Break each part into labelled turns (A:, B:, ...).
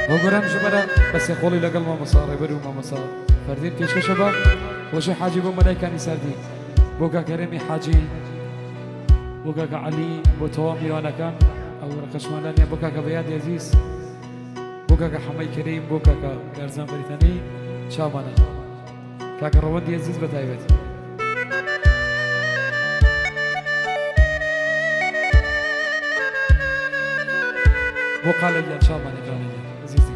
A: بۆ گۆرانی ژمارە بە سێخۆڵی لەگەڵ مامۆستا ڕێبەر و مامۆستا فەردین پێشکەشە بە وەشی حاجی بۆ مەلای کانی ساردی بۆ کاک هەرێمی حاجی بۆ کاکە عەلی بۆ تەواو میوانەکان ئەو ڕقەشمانە نیە بۆ کاکە بەیادی ئەزیز بۆ کاکە حەمەی کەریم بۆ کاکە گارزان بەریتانی چاومانە کاکە ڕەوەندی ئەزیز بە تایبەت. بۆ قالە گیان چاومانە قالە گیان ئەزیزی.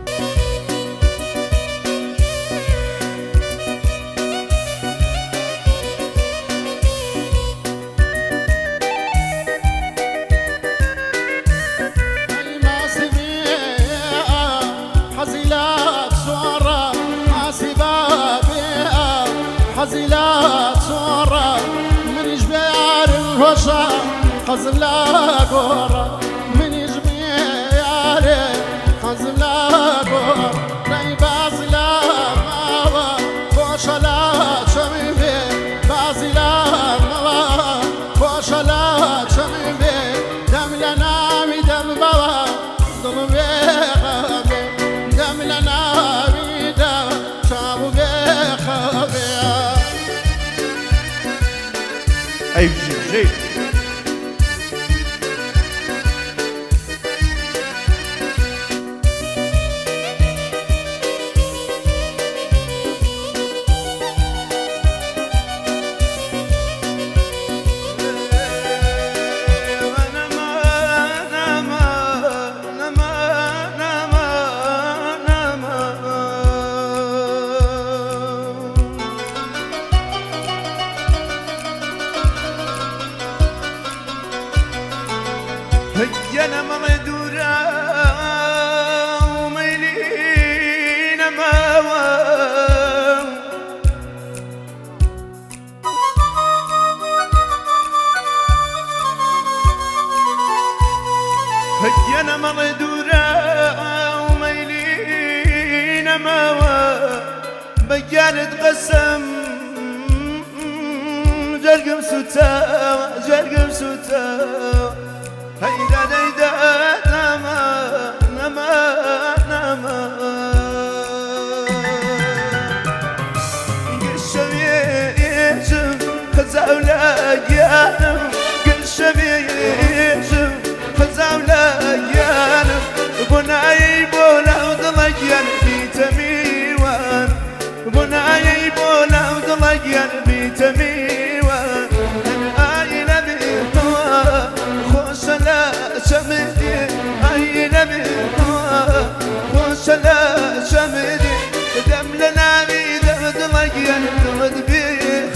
B: حەزم لە گۆڕە منیش بێیارێ حەزم لە گۆڕ دەی بازی لە ماوە خۆشە لە چەمی بێ بازی لە ماوە خۆشە لە چەمی بێ دەم لە ناوی دەم بەوە دڵم بێ خەبێ دەم لە ناوی دەم چاو بێ خەبێ.
C: ئەی بژی بژی. هيا مغدورة وميلين ماوا هيا مغدورة وميلين ماوا بجانت قسم جرقم سوتا جرقم سوتا هيدا هيدا نما نما نما قشبيجم خزاولا يانم قشبيجم خزاولا يانم بناي بولا وضلقيان بيتميوان بناي بولا وضلقيان بيتميوان انا نبي خوش لا شمدي اي نبي خوش لا شمدي دم لنا بي دم ضلقيان دم بي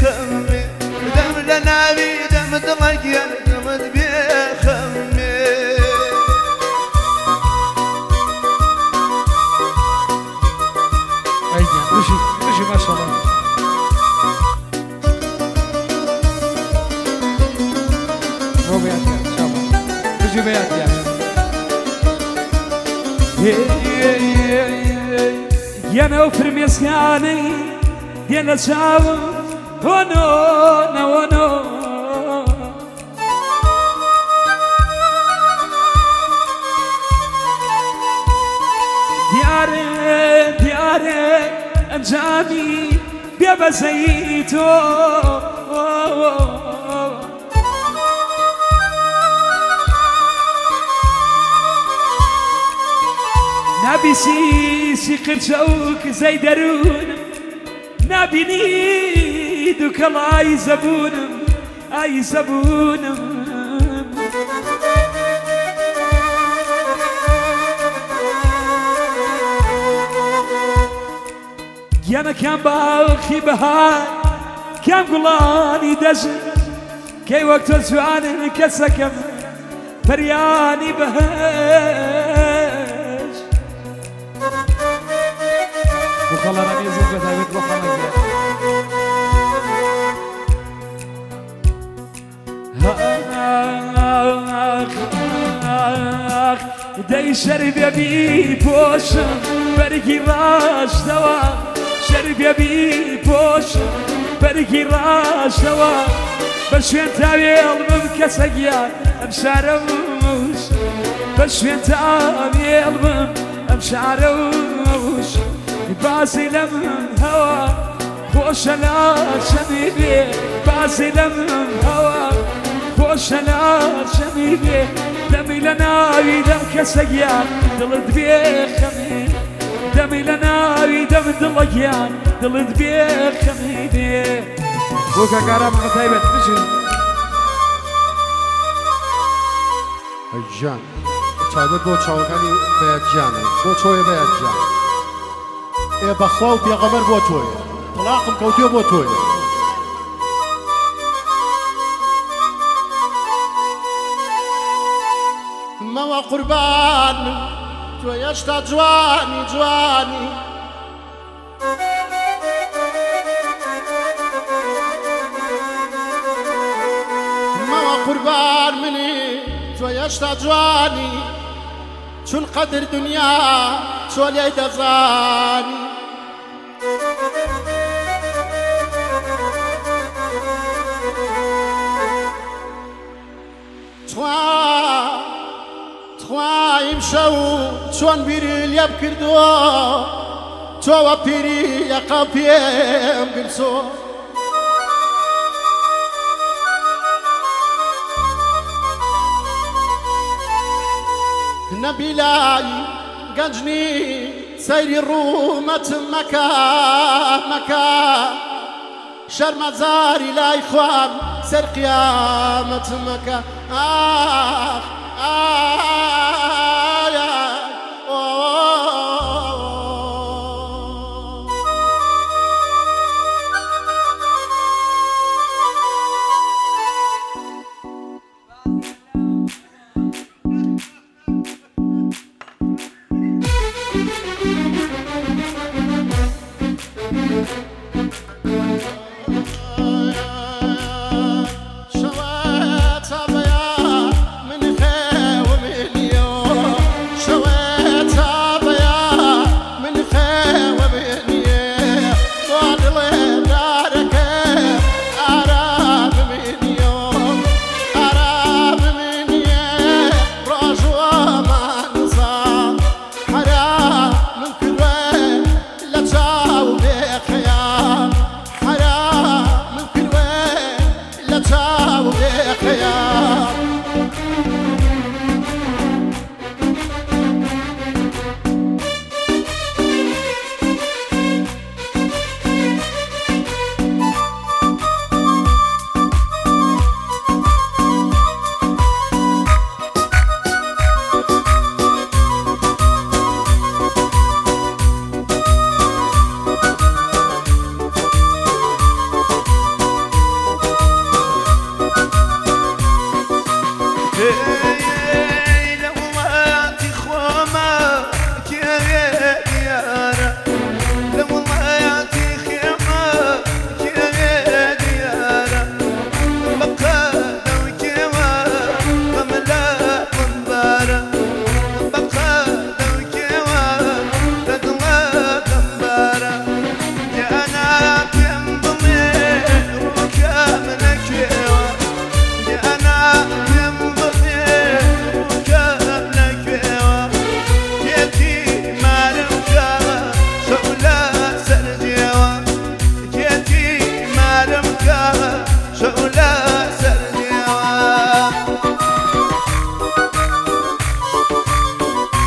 C: خمي دم لنا بي دم ضلقيان دم بي خمي.
A: ئەی گیان بژی بژی ماشەڵڵا. بۆ بەیاد گیان چاومان بژی بەیاد گیان. گیان ئەو فرمێسکانەی دێن لە چاوم هۆنۆ نەوەنۆ دیارێ دیارێ ئەنجامی بێبەزەیی تۆ نابیسی قرچە و کزەی دەروونم نابینی دوکەڵای زەبوونم ئای زەبوونم. گیانەکان باوکی بەهار کام گوڵانی دەژن کەی وەک تۆ جوانن کەسەکەم پەریانی بەهەش. بۆ خەڵانانی ئەزیز بە تایبەت بۆ خەڵەگیان. ئاخ دەی شەربێ بیپۆشم بەرگی ڕاشتەوە شەربێ بیپۆشم بەرگی ڕاشتەوە بە شوێن تاوێڵ بم کەسە گیان ئەم شارە وش بە شوێن تاوێڵ بم ئەم شارە و باسی لەم هەوا خۆشە لا چەمی بێ باسی لەم هەوا خۆشە لا چەمی بێ دەمی لە ناوی دەم کەسە گیان دڵت بێ خەمی دەمی لە ناوی دەم دڵە گیان دڵت بێ خەمی بێ بۆ کاکارام تایبەت بژین.
B: ئەی گیان تایبەت بۆ چاوەکانی بەیاد گیانە بۆ تۆیە بەیاد گیان ئێ بەخوا و پێغەمبەر بۆ تۆیە تەڵاقم کەوتوێ بۆ تۆیە. مەوە قوربان من تۆ هێشتا جوانی جوانی. مەوە قوربان منی تۆ هێشتا جوانی چون قەدر دنیا چۆ لێی دەزانی. تخوا تخوا ئیمشەو چۆن بیری لێ بکردۆ تۆوە پیری یەقە پێم گرسۆ. نەبیلای گەنجنی سەیری ڕوومەتم مەکە مەکە. شەرمەزاری لای خوام سەر قیامەت مەکە ئاخ ئاخ.